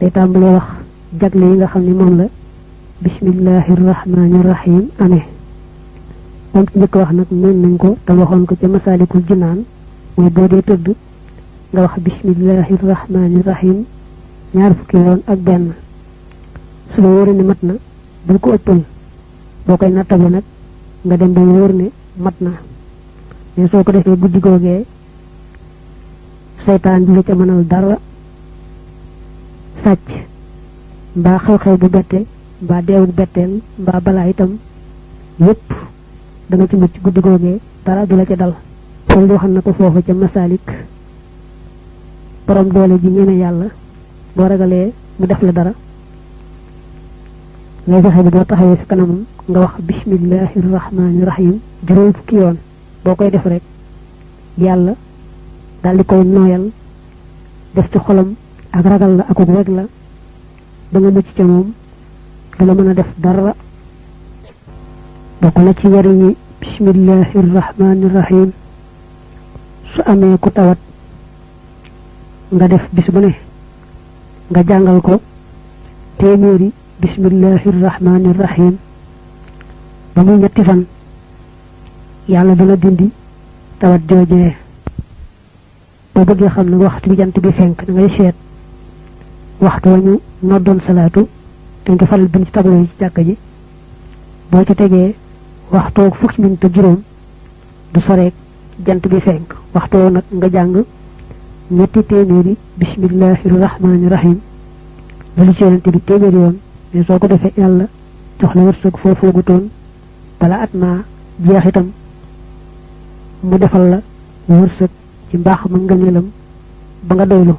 day tàmbalee wax jagle yi nga xam ne moom la bismillahir rahmanir rahim amee moom ci njëkk wax nag mën nañ ko te waxoon ko ca Masaalikul Jinaan mooy boo dee tëdd nga wax bismillahir rahmanir rahim ñaar fukki yoon ak benn su la wóoree ne mat na bul ko ëppal boo koy nattable nag nga dem ba wóor ne mat na mais soo ko defee guddi googee seytaan bi la ca mënal dara sàcc mbaa xew-xew bu bette mbaa deewul betteel mbaa balaa itam yépp da nga ci mucc guddi googee dara du la ca dal kon di waxal na ko foofu ca Masaalik borom doole ji ñeme yàlla boo ragalee mu def la dara ngay fexe bi doo taxawee si kanamam nga wax bismillahir rahmanir rahim juróom fukki yoon boo koy def rek yàlla daal di koy nooyal def ci xolam ak ragal la ak weg la da nga mucc ca moom du la mën a def dara bokk na ci njariñi bismillahir rahmanir rahim su amee ku tawat nga def bis bu ne nga jàngal ko téeméeri bismillahir rahmanir rahim ba muy ñetti fan yàlla dana dindi tawat joojee boo bëggee xam ne waxtu bi jant bi fenk da ngay seet waxtu wañu noddoon salaatu te nga faral bind ci tableau yi ci jàkka ji boo ci tegee waxtoog fukki minute ak juróom du soreek jant bi fenk waxtoo nag nga jàng ñetti téeméeri bismillahir rahmanir rahim lu ci yonent bi téeméeri yoon mais soo ko defee yàlla jox la wërsëg foo foogutoon bala at maa jeex itam mu defal la wërsëg ci mbaax ma ngëneelam ba nga doylu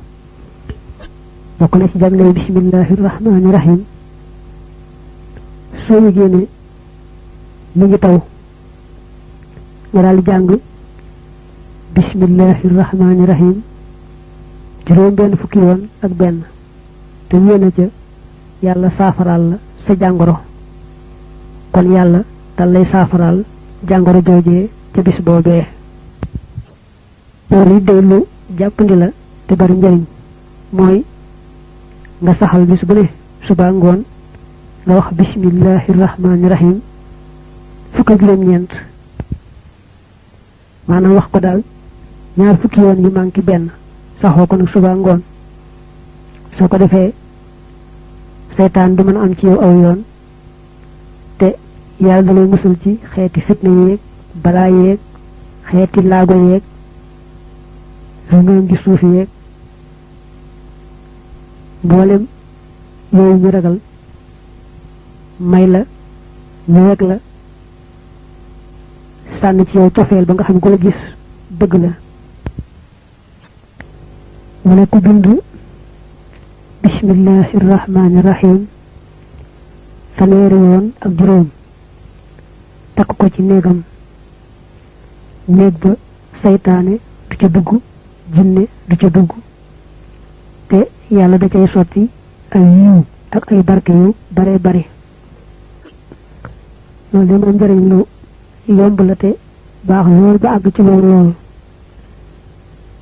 bokk na ci jàngale bismillahir rahmanir rahim soo yëgee ne mi ngi taw nga daal di jàng bismillahir rahmanir rahim juróom benn fukki yoon ak benn te yéena ca yàlla saafaraal la sa jàngoro kon yàlla dal lay saafaraal jàngoro joojee ca bis boobee loolu day lu jàppandi la te bari njariñ mooy nga saxal bis bu ne suba ngoon nga wax bismillahir rahmanir rahim fukk ak juróom-ñeent maanaam wax ko daal ñaar fukki yoon yi manqué benn saxoo ko nag suba ngoon soo ko defee seytaan du mën a am ci yow aw yoon te yàlla da lay musul ci xeeti fitna yeeg balaa yeeg xeeti laago yeeg ngeen gi suuf yeeg mboolem yooyu ñu ragal may la ñu weg la sànn ci yow cofeel ba nga xam ne ku la gis bëgg la mu ne ku bind bismillahir rahmanir rahim fanweeri yoon ak juróom takk ko ci néegam néeg ba saytaane du ca dugg jinne du ca dugg te yàlla da cay sotti ay yiw ak ay barke yu bare bare loolu de moom njëriñ lu yomb la te baax lool ba àgg ci loolu lool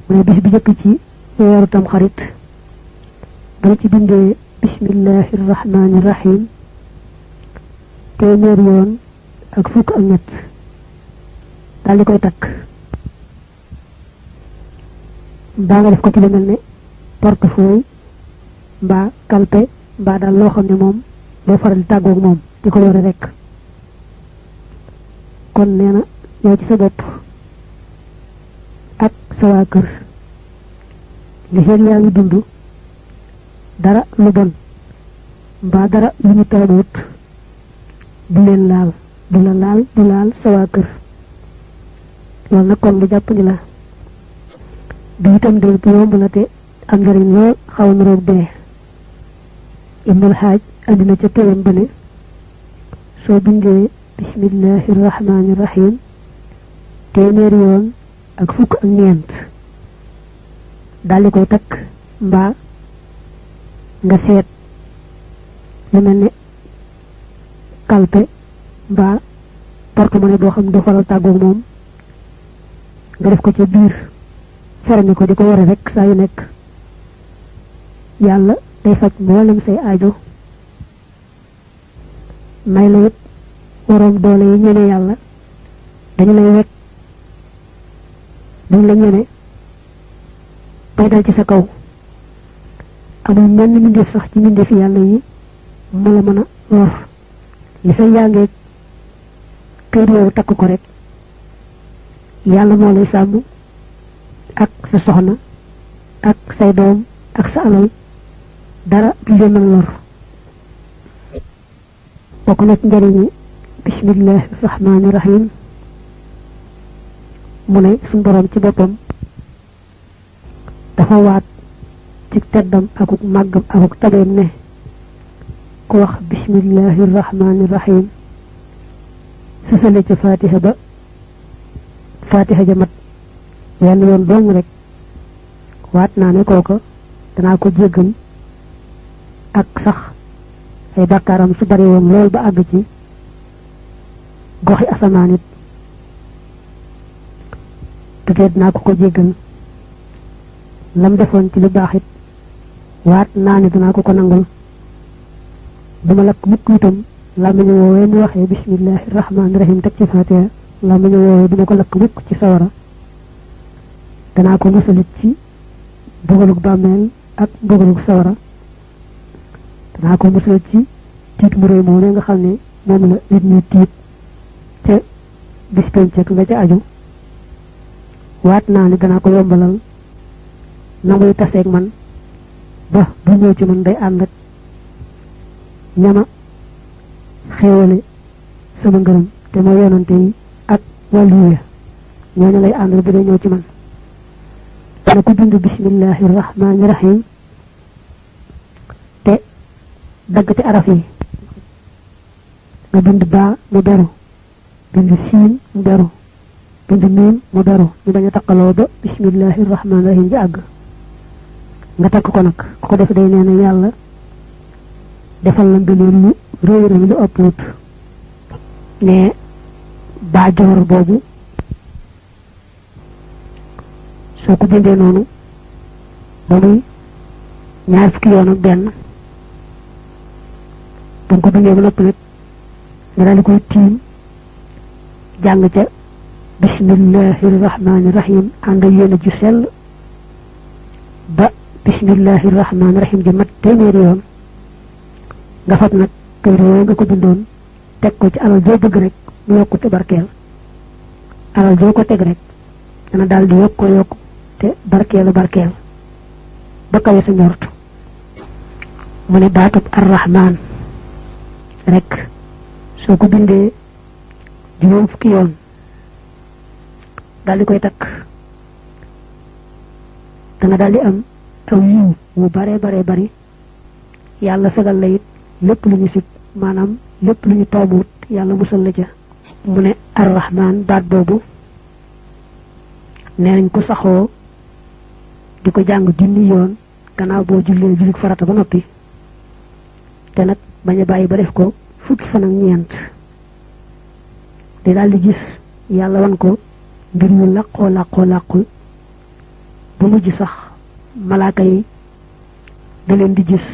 mu ne bis bi jëkk ci weeru tam xarit boo ci bindee bismillahir rahmanir rahim téeméer yoon ak fukk ak ñett daal di koy takk mbaa nga def ko ci lu mel ne portefeuille mbaa kalpe mbaa daal loo xam ne moom doo faral di tàggoog moom di ko yore rek kon nee na yow ci sa bopp ak sa waa kër li xel yaa ngi dund dara lu bon mbaa dara lu ñu taamuut du leen laal du la laal du laal sa waa kër loolu nag kon lu jàpp ni la bi itam day bu yomb la te am njëriñ lool xaw na roog dee Ibnul Haaj andina ca téeram ba ne soo bindee bismillahir rahmanir rahim téeméeri yoon ak fukk ak ñeent daal di koy takk mbaa nga seet lu mel ne kalpe mbaa porte-monnaie boo xam ne du faral tàggoog moom nga def ko ci biir ferme ko di ko yore rek saa yu nekk yàlla day faj mboolem say aajo may la it waroom doole yi ñene yàlla dañu lay wekk duñ la ñene bay dal ci sa kaw amul menn mbindeef sax ci mbindeefi yàlla yi mu la mën a lor li fay yàngee kër yow takk ko rek yàlla moo lay sàmm ak sa soxna ak say doom ak sa alal dara du leen mën a lor bokk na ci njëriñi bismillahi rahmaani rahim mu ne suñ borom ci boppam dafa waat ci teddam akuk màggam akuk tabeem ne ku wax bismillahi rahmaani rahim sësale ca fatiha ba fatiha ja mat wenn yoon dong rek waat naa ne kooka danaa ko jéggal ak sax ay bàkkaaram su bari woon lool ba àgg ci goxi asamaan it te dinaa ko jéggal lam defoon ci lu baax it waat naa ne danaa ko nangul duma lakk mukk itam làmmiñu woowee mu waxee bismillahi rahmaani rahim teg ci fatiha làmmiñu woowee duma ko lakk mukk ci sawara danaa ko musalit ci mbugalug bàmmeel ak mbugalug sawara danaa ko musalit ci tiit mu rëy moom nga xam ne moom la nit ñi tiit ca bis penceek nga ca aju waat naa ne danaa ko yombalal na muy taseeg man ba bu ñëw ci man day ànd ak ñama xéewale sama ngërëm te mooy yonante yi ak wàllu ya ñooñu lay àndal bu dee ñëw ci man dana ko bind bismillahi rahmaani rahim te daggati araf yi nga bind baa mu beru bind siin mu beru bind miim mu beru ñu bañ a taqaloo ba bismillahi rahmaani rahim ji àgg nga takk ko nag ku ko def day nee na yàlla defal la ngëneel lu réy réy lu ëpp wut ne baa joor boobu soo ko bindee noonu ba muy ñaar fukki yoon ak benn ba nga ko bindee ba noppi nag nga daal di koy tiim jàng ca bismillahi rahmaani rahim ànd ak yéen a ju sell ba bismillahi rahmaani rahim ji mat téeméeri yoon nga fab nag kayit woowu nga ko bindoon teg ko ci alal joo bëgg rek mu yokku te barkeel alal joo ko teg rek dana daal di yokku te barkeelu barkeel ba kawe sa njort mu ne baatub arrahman rek soo ko bindee juróom fukki yoon daal di koy takk danga daal di am aw yiw wu bare bare bari yàlla fegal la it lépp lu ñu sib maanaam lépp lu ñu toobuut yàlla musal la ca mu ne arrahman baat boobu nee nañ ko saxoo di ko jàng junni yoon gannaaw boo jullee jullit farata ba noppi te nag bañ a bàyyi ba def ko fukki fan ak ñeent di daal di gis yàlla wan ko mbir yu làqul ba mujj sax malaaka yi da leen di gis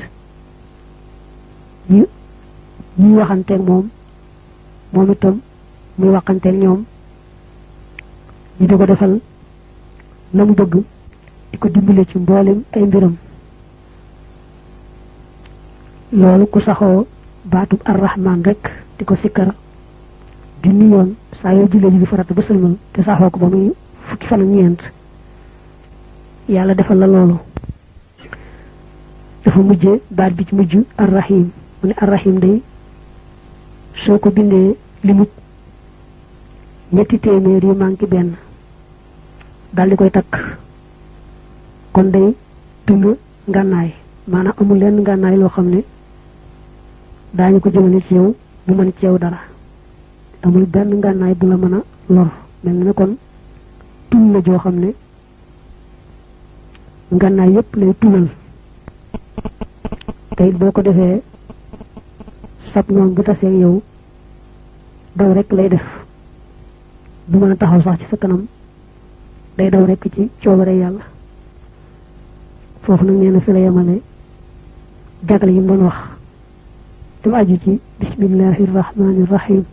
ñuy waxanteeg moom itam muy waxanteeg ñoom ñu di ko defal la mu bëgg di ko dimbale ci mboolem ay mbiram loolu ku saxoo baatub arrahman rek di ko sikkar junni yoon saa yoo jullee ji bi farata ba sëlmal te saxoo ko ba muy fukki fan ak ñeent yàlla defal la loolu dafa mujjee baat bi ci mujj arrahim mu ne arrahim day soo ko bindee limut ñetti téeméer yu manqué benn daal di koy takk kon day dund ngànnaay maanaam amul lenn ngànnaay loo xam ne daañu ko jëmale ci yow mu mën ci yow dara amul benn ngànnaay bu la mën a lor mel na kon tul la joo xam ne ngànnaay yépp lay tulal te it boo ko defee sab noonu bu tasee yow daw rek lay def du mën a taxaw sax ci sa kanam day daw rek ci coobare yàlla foofu nag nee na fi la yemale jagal yi doon wax tu aju ci bismillahir rahmanir rahim